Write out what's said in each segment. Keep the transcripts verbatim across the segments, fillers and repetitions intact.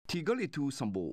Tiq Gawrliqtu sanqbof.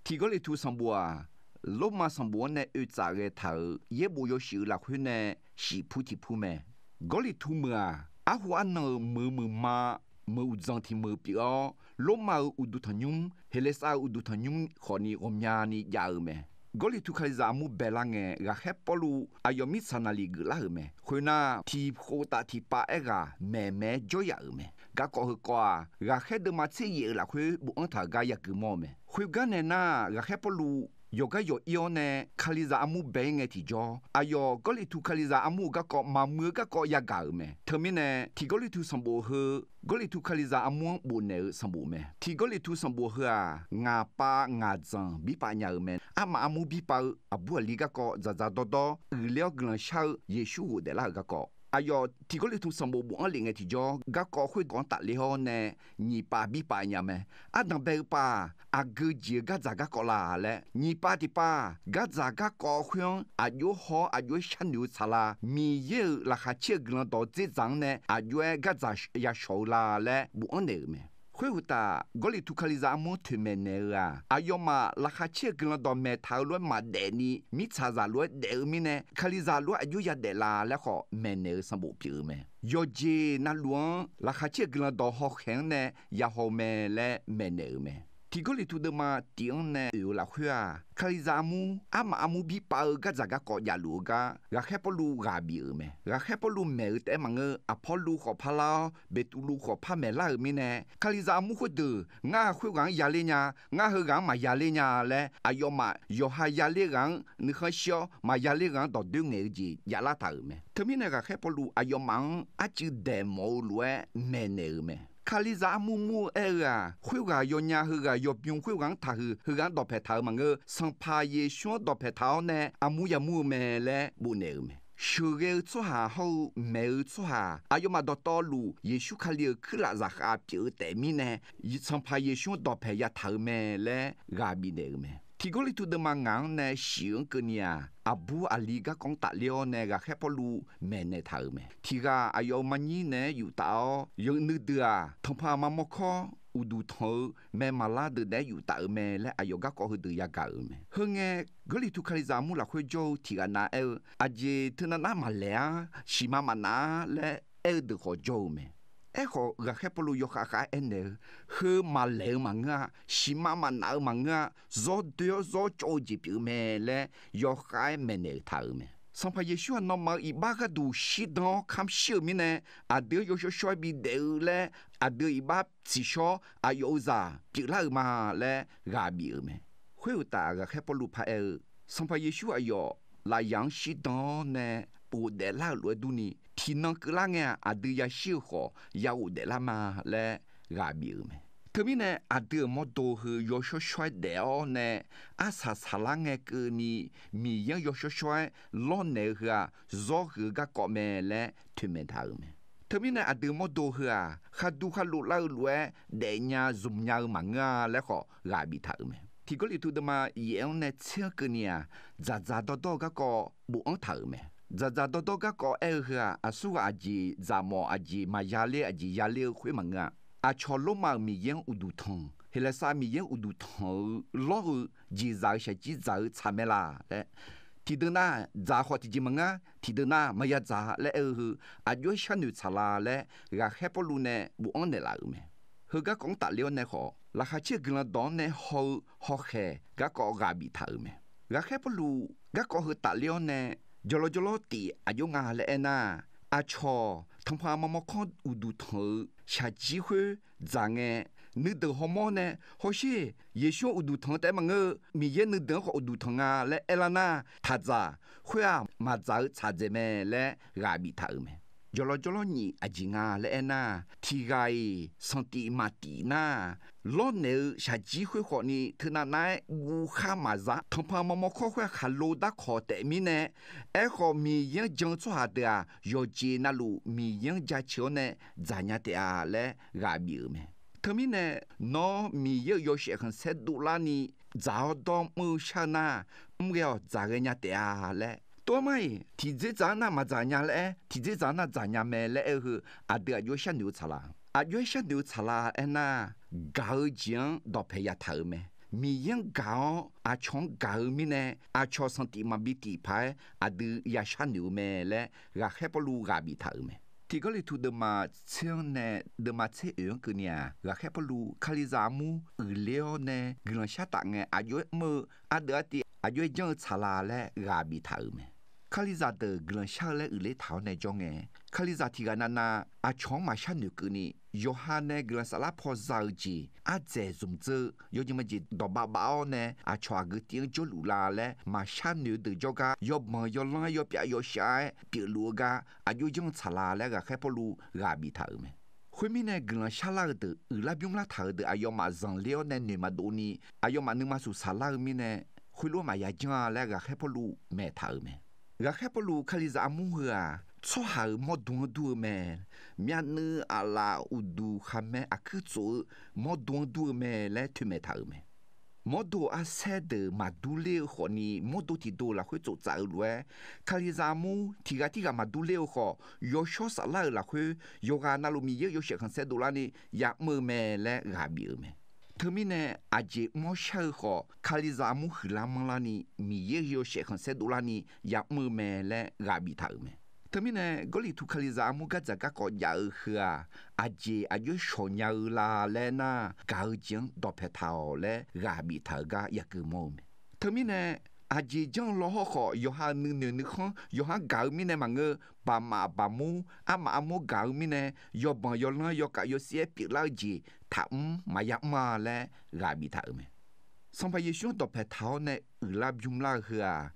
Tiq Gawrliqtu sanqbof-aq, Lormav sanqbof-anr nae oe tsaf ghae taq-euq yaerbof yawshuif-eu lafkhoer nae shif pur tiq pur mae. Gawrliqtu meuq-aq, arhu arnan-euq meuq meuq ma, meuq uqdzanq tiq meuq pyeuf-awr, Lormav-euq uqduq tanqnymr, Heqleqsav-euq uqduq tanqnymr khawfni ghawqmyani jav-eu mae. Gawrliqtu Kalizaq armur baelar ngae, ghaqkhaer Pawrluv aqyawf mirtsaq naqliq geuflar-euq mae. Khoernar, tiq khof taf tiq pav aerghaq maeqmaeq-aer jawryaf-euq mae. Garkawv heukawv-aq, ghaqkhaer deuvma tser yaef-euq lafkhoer bofanr taq-euq gar yagui mawr-eu mae. Khoergar nae nar, ghaqkhaer Pawrluv yawqgar yawq ir-awr nae Kalizaq armur bae-ir ngae tiqjawr, aqyawf Gawrliqtu Kalizaq armur-eu garkawv maqmuiq-eu garkawv yagaq-euq mae. Teumirnae, Tiq Gawrliqtu sanqbof heu, Gawrliqtu Kalizaq armur-anr bofnaeq-eu sanqbof mae. Tiq Gawrliqtu sanqbof heu-aq, ngaq pav ngaq dzanq birpav nya-euq mae. Armaf armur birpav-eu aqbur aqli garkawv dzaqdzaq dawrdawr uiqler-awr guiqlanq shar-eu Yeqsur ghofdaef lar-euq garkawv, aqyawf Tiq Gawrliqtu sanqbof bofanr lef ngae tiqjawr, garkawv khoerghaq-anr tafler-awr nae, nyiq pav birpav nya mae. Ardanq bae-eu pav-aq, aqgeu jeq-eu gardzaq garkawv la laer, nyiq pav tiq pav, gardzaq garkawv khoer-anr aqjox-aer haw-awr aqjox-aer sharnoeq-eu tsaqla, Miqyaer-euq Laqkhaq caer-eu Guiqlanq dawq dzerdzaq-anr nae aqjox-aer gardzaq yashawq-eu la laer bofanr naeq-euq mae. Khoeruqtaf, Gawrliqtu Kalizaq armur-anr toeqmaeq naeq-eu-aq, aqyawfmaf Laqkhaq caer-eu Guiqlanq dawq maeqtaq-eu lof-aer maqdaef ni, mirtsaqzaq lof-aer daef-eu mirnae, Kalizaq lof-aer aqjox yadaef la laer khawf maeqnaeq-eu sanqbof pyeuf-eu mae. Yawqjeq navluf-anr Laqkhaq caer-eu Guiqlanq dawq hawkhaeq-anr nae yahaw-eu mae laer maeqnaeq-euq mae. Tiq Gawrliqtu deuvma tif-anr nae oeq-eu lafkhoer-aq, Kalizaq armur armaf armur birpav-eu gardzaq garkawv javluf-eu gar ghaqkhaer Pawrluv ghaq bif-euq mae. Ghaqkhaer Pawrluv maeq-eu taef-aer maqngeur, Aqpawrluv khawf parlar-awr, Beqtuvluv khawf par maeqlar-euq mirnae, Kalizaq armur khoerdeuq ngar khoerghaq-anr yaler nya, ngar heughaq-anr maqyaler nya laer, aqyawfmaf yawqha yaler ghaq-anr nuikhanr shir-awr, maqyaler ghaq-anr dawqdoer ngaeq-eu jeq javlar taq-euq mae. Teumirnae, ghaqkhaer Pawrluv aqyawfmaf-anr arcuiv daeq mawf-eu lof-aer maeqnaeq-euq mae. Kalizaq armur mur-eu aer-eu-aq, khoerghaq yawnya heughaq yawbym khoerghaq-anr taqhuiq heughaq-anr dawqpaeq taq-euq maqngeur, Sanqpaq Yeqsur-anr dawqpaeq taq-awr nae armur yamur-eu mae laer bofnaeq-euq mae. Sheuqghae-eu tsawrhaq hawr-eu maeq-eu tsawrhaq aqyawfmaf dawqtawvluf Yeqsur Kali-euq kuirlaf zaqkhav pyeuf-eu taef mirnae, Sanqpaq Yeqsur-anr dawqpaeq yataq-euq mae laer ghaq bifnaeq-euq mae. Tiq Gawrliqtu deuvma ngaq-anr nae shif-eu-anr keuvni-aq, aqbur aqli garkawv-anr tafler-awr nae ghaqkhaer Pawrluv maeqnaeq taq-euq mae. Tiq ghaq aqyawf-euq marnyir naeq-aer yuf taf-awr, yawf nuideuq-aq, tanqpanq maq mawrkawr uqduq tanq-eu mae maqlar deuq naeq-aer yuf taf-euq mae laer aqyawf garkawv heudeuq yagaq-euq mae. Heu ngae, Gawrliqtu Kalizaq armur lafkhoer jawr-eu tiq ghaq nav aer-eu, aqjeq teunav nar maqlaeq-ar, siqma maqnaf-ar laer aer-eu deuq khawf jawr-eu mae. Aerkhawf, ghaqkhaer Pawrluv yawkhav khav-aer aernaeq-eu, heu maqlaeq-eu maqngeur-a, siqma maqnaf-eu maqngeur-a, zawr doe-awr zawr cawv-eu jeq pyeuf-eu mae laer yawkhav-aer maeqnaeq-euq taq-euq mae. Sanqpaq Yeqsur-aq, nawmaf-euq iqbax gharduq shirdan-awr kamq shir-euq mirnae, aqdui-anr yawshawr shawr-aer bidef-eu laer, aqdui-euq iqbax tsiqshawr-awr aqyawf-euq zaq pyeuflar-euq ma laer ghaq bif-euq mae. Khoeruqtaf, ghaqkhaer Pawrluv paraer-eu, Sanqpaq Yeqsur aqyawf lafyaq-anr shirdan-awr nae ghofdaef lar-euq lof-aer durni, tiqnan keuvlar ngae-aq, aqdui yashir-eu khawf ya ghofdaef lar ma laer ghaq bif-euq mae. Teumirnae, aqdui-euq mawrdo heu yawshawr shawr-aer daef-awr nae arsaq saqlar ngae keuvni, Miqyaer-anr yawshawr shawr-aer lawrnaeq-eu heu-aq, zawr huiq-eu garkawv mae laer toeqmaeq taq-euq mae. Teumirnae, aqdui mawrdo heu-aq, khaqduq khaqlof lar-eu lof-aer daefnya zmqnya-eu maqngeur-a laer khawf ghaq biftaq-euq mae. Tiq Gawrliqtu deuvma yaef-anr nae tser-anr keuvni-aq, dzaqdzaq dawrdawr-eu garkawv bofanr taq-euq mae. Dzaqdzaq dawrdawr garkawv aer-eu heu-aq, aqsurghaq aqjeq dzaqmawf aqjeq maqya ler aqjeq ya ler-eu khoer maqngeur-a. Aqcawq Lormav-euq Miqyaer-anr uqduq tanq, Heqlaqsar Miqyaer-anr uqduq tanq-eu lawr-eu jeqzaq-eu shaqjir dzaq-eu tsaq mae laq laer, tiqdeuq nav dzaq khawf tiqjeq maqngeur-a, tiqdeuq nav maqya dzaq laer aer-eu heu, aqjox-aer sharnoeq tsaqla laer ghaqkhaer Pawrluv nae bofanr naeqlaf-euq mae. Heugar kawv-anr tafler-awr nae khawf, Laqkhaq caer-eu Guiqlanq dawq-anr nae haw-eu hawkhaeq garkawv ghaq biftaq-euq mae. Ghaqkhaer Pawrluv garkawv heu tafler-awr nae, jawqlawr jawrlawr tif aqjox nga laer aernar, aqcawq tanqpanq maq mawrkawr uqduq tanq-eu shaqjir khoer dzaq ngae, nuideuq hawmawr nae, hawsher, Yeqsur-anr uqduq tanq-eu taef-aer maqngeur-eu, Miqyaer nuideuq-anr khawf uqduq tanq nga laer aerlar nar, taqdzaq, khoer-aq maqdzaq-eu tsaq dzaeq mae laer ghaq biftaq-euq mae. Jawqlawr jawrlawr nyif aqjeq nga laer aernar, tiq ghaq-iq sanqtif maqtif nar, lawrnaeq-eu shaqjir khoer khawfni teunav nav-aer guv khar maqza. Tanqpanq maq mawrkawr khoer-aq khaqlo darkawq taef mirnae, aerkhawf Miqyaer-anr jan-eu tsawrhaq deuq-aq, yawqjeq navluf Miqyaer-anr jaceuq-awr nae dzaqnya taef-a laer ghaq bif-euq mae. Teumirnae, nawr Miqyaer-euq yawshaef khanqsaer dovlarni dzaq-awr dawr mr-eu shar-eu nar, mr ghae-awq dzaq ghaenya taef-a laer Tov-aer mar-iq, tiqdzerdzaq-anr nar maqdzaq nya laer aer, tiqdzerdzaq-anr nar dzaq nya mae laer aer-eu heu, aqdui aqjox-aer sharnoeq-eu tsaqlaq. Aqjox-aer sharnoeq-eu tsaqlaq aernar, gaq-eu jeq-anr dawqpaeq yataq-euq mae. Miqyaer-anr gaq-awr aqcawq-anr gaq-eu mirnae, aqcawq sanqtif maqbi tif paq-aer aqdui ya sharnoeq-eu mae laer, ghaqkhaer Pawrluv ghaq biftaq-euq mae. Tiq Gawrliqtu deuvma tser-anr nae deuvma tser oeq-anr keuvni-aq, ghaqkhaer Pawrluv Kalizaq armur uiqler-awr nae guiqlanq shar taf ngae aqjox-aer mr-eu ardeuv artiv aqjox-aer janr-eu tsaqlaq laer ghaq biftaq-euq mae. Kalizaq deuq guiqlanq shar-eu laer uiqler taq-awr nae jawr ngae, Kalizaq tiqghaq navnav aqcawq-anr maqshar noeq keuvni, yawqha nae guiqlanq saflar paw za-eu jeq ardzaeq zmq dzeur-eu yawjeq majeq dawqbav bav-awr nae aqcawq aqgeu tiv-anr jawrluf la laer maqshar noeq-eu deuq jawrgar yawbanq yawlanr-aer yawpyav yawshav-aer pyeufluf-eu gar aqjox janr-eu tsaqlaq laer ghaqkhaer Pawrluv ghaq biftaq-euq mae. Khoermirnae, guiqlanq sharlar-eu deuq, uiqlar bymr lartaq-euq deuq aqyawfmaf zanqler-awr nae noeq maqdov ni, aqyawfmaf nuima suq saqlar-eu mirnae, khoerlof-aer maqya janr-a laer ghaqkhaer Pawrluv maeqtaq-euq mae. Ghaqkhaer Pawrluv Kalizaq armur heu-aq, tsawrhaq-euq mawrdo-anr dur-eu mae. Myavnuiv aqlaf uqduq khaqmae aqkuir tsof-eu mawrdo-anr dur-eu mae laer toeqmaeq taq-euq mae. Mawrdo arsaer deuq maqdur ler-eu khawfni, mawrdo tiqdo lafkhoer tsoftsaf-eu lof-aer, Kalizaq armur tiqghaq tirghaq maqdur ler-eu khawf, yawshawr saflar-euq lafkhoer yawqghaq navluf Miqyaer yawshaef khanqsaer dovlarni ya'mr-eu mae laer ghaq bif-euq mae. Teumirnae, aqjeq mr-awr shar-eu khawf, Kalizaq armur huiqlar manrlarni Miqyaer yawshaef khanqsaer dovlarni ya'mr-eu mae laer ghaq biftaq-euq mae. Teumirnae, Gawrliqtu Kalizaq armur gardzaq garkawv jav-eu heu-aq, aqjeq aqjox-aer shawq nya-eu la laer nar, gaq-eu jeq-anr dawqpaeq taq-awq laer ghaq biftaq-eu gar yagui mawr-eu mae. Teumirnae, aqjeq janr-eu law hawr khawf, yawqha-euq nuinoeq nuikhanr yawqha-anr gaq-eu mirnae maqngeur, baqmaf baqmur armaf armur gaq-eu mirnae, yawbanq yawlanr yawkav yawsir-aer pyeuflar-eu jeq taqmr maqya mr-a laer ghaq biftaq-euq mae. Sanqpaq Yeqsur-anr dawqpaeq taq-awr nae uiqlar bymr lar-eu heu-aq,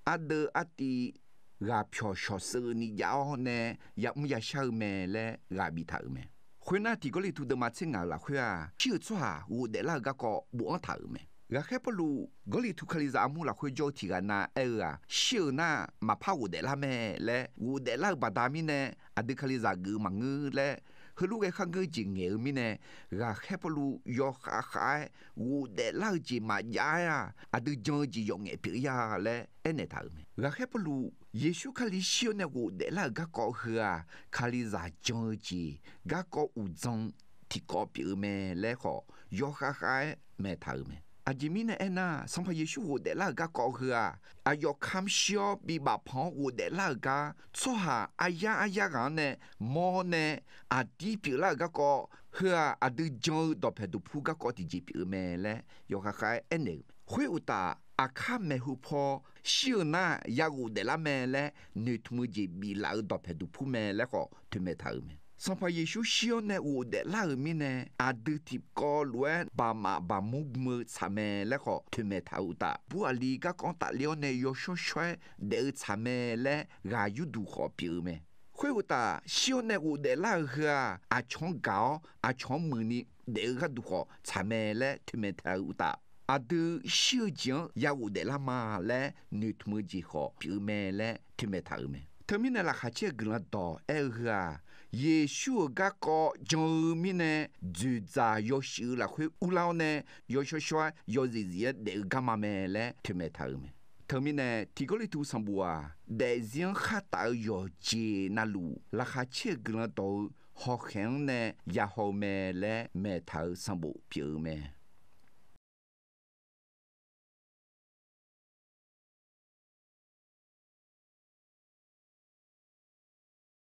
ardeuv artiv ghaq pyawq shawq sheuv ni jav-awr nae ya'mr yashar-eu mae laer ghaq biftaq-euq mae. Khoernar, Tiq Gawrliqtu deuvma tser ngaq-euq lafkhoer-aq, shir-euq tsawrhaq ghofdaef lar-eu garkawv bofanr taq-euq mae. Ghaqkhaer Pawrluv Gawrliqtu Kalizaq armur lafkhoer jawr-eu tiqghaq nav aer-eu-aq, shir-euq nar maqpar ghofdaef lar mae laer ghofdaef lar-eu baqda mirnae, aqdui Kalizaq geuf-eu maqngeur laer, heulof ghae khargeur jeq ngaeq-eu mirnae, ghaqkhaer Pawrluv yawkhav khav-aer ghofdaef lar-eu jeq maqjav-aer-aq, aqdui jan-eu jeq yawf ngaef pyeuf-ir-a laer aernaeq taq-euq mae. Ghaqkhaer Pawrluv Yeqsur Kali shir-awr nae ghofdaef lar-euq garkawv heu-aq, Kalizaq jan-eu jeq garkawv uqdzan tiqkawv pyeuf-eu mae laer khawf, yawkhav khav-aer maeqtaq-euq mae. Aqjeq mirnae aernar, Sanqpaq Yeqsur ghofdaef lar-euq garkawv heu-aq, aqyawf kamq shir-awr bibaf panq-awr ghofdaef lar-euq gar, tsawrhaq aryar aryar ghaq-anr nae mawr-awr nae aqdir pyeuflar-euq garkawv heu-aq, aqdui jan-eu dawqpaeq duqpur garkawv tiqjeq pyeuf-eu mae laer yawkhav khav-aer aernaeq-euq. Khoeruqtaf, aqkar maeqhu paw shir-eu nar ya ghofdaef lar mae laer noeqtmq-eu jeq biflaf-eu dawqpaeq duqpur mae laer khawf toeqmaeq taq-euq mae. Sanqpaq Yeqsur shir-awr nae ghofdaef lar-euq mirnae, aqdui tiqkawv lof-aer baqmaf baqmur gm-eu tsaq mae laer khawf toeqmaeq taq-euq uqtaf, bur aqli garkawv-anr tafler-awr nae yawshawr shawr-aer daef-eu tsaq mae laer ghaq yurduq khawf pyeuf-eu mae. Khoeruqtaf, shir-awr nae ghofdaef lar-euq heu-aq, aqcawq-anr gaq-awr aqcawq-anr muiqni daef-eu gharduq khawf tsaq mae laer toeqmaeq taq-euq uqtaf, aqdui shir-eu jeq-anr ya ghofdaef lar ma laer noeqtmq-eu jeq khawf pyeuf-eu mae laer toeqmaeq taq-euq mae. Teumirnae, Laqkhaq caer-eu Guiqlanq dawq aer-eu heu-aq, Yeqsur-euq garkawv jan-eu mirnae dzoeqdzaq yawshuif-eu lafkhoer urlar-awr nae yawshawr shawr-aer yawzif zif-aer daef-eu garma mae laer toeqmaeq taq-euq mae. Teumirnae, Tiq Gawrliqtu sanqbof-aq, daefzir-anr khar taf-eu yawqjeq navluf, Laqkhaq caer-eu Guiqlanq dawq-eu hawkhaeq-anr nae yahaw-eu mae laer maeqtaq-euq sanqbof pyeuf-eu mae.